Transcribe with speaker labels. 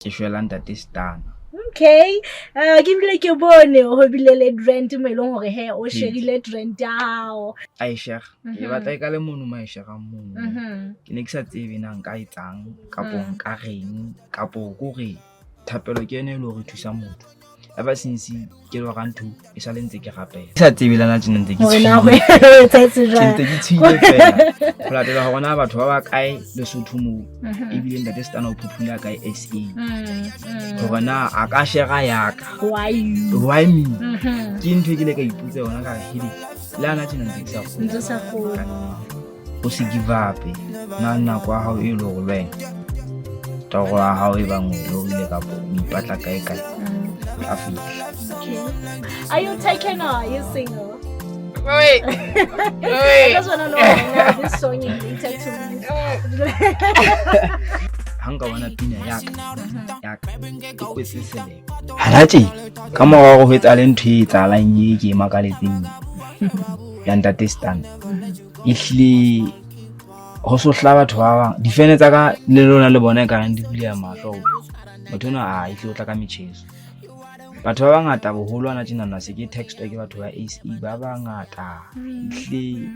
Speaker 1: Ke shwela Ntate Stana.
Speaker 2: Okay, ke bile ke bone ho bile le trend mo e leng hore he o sherile trend ya hao.
Speaker 1: Ai shera, ke batla e ka le mono ma e sherang mono. Ke ne ke sa tsebe na nka etsang kapo nka reng kapo kore thapelo ke yona e le hore e thusa motho. Ever since ke lora ntho e sale ntse ke rapela. Ke sa tsebe le na tjena ntse ke
Speaker 2: Hore na ho
Speaker 1: tshohile.
Speaker 2: etsahetse
Speaker 1: Ke
Speaker 2: jwang.
Speaker 1: ntse ke tshohile fela. Ho latela hore na batho ba ba kae Lesotho moo ebile Ntate Stana o popular kae SA. Hore na a ka shera ya ka.
Speaker 2: Why you?
Speaker 1: Why me?
Speaker 2: Mhm.
Speaker 1: Ke ntho e ke ile ka ipotsa yona ka re hele le ana tjena ntse ke sa kgolwe.
Speaker 2: Ntse o sa kgolwe.
Speaker 1: O se give up. Na nako ya hao e le hore le wena toro ya hao e bang o e lorile kapo o ipatla kae kae tla fihla.
Speaker 2: Okay. Are you taken or are you single?
Speaker 3: Wait.
Speaker 2: I
Speaker 3: Wait.
Speaker 2: just wanna know now this song is related to me.
Speaker 1: Ha nka bona pina ya ka ya ka e kwetse selemo hana tje ka mora hore ho etsahale ntho e etsahalang e ke e makaletseng ya Ntate Stan, ehlile ho sohla batho ba bang difene tsa ka le lona le bona ekareng di buleha mahlo hore motho enwa a ehlile o tla ka metjheso. Batho ba bangata boholo hana tjenana se ke textwa ke batho ba ACE ba bangata ehlile.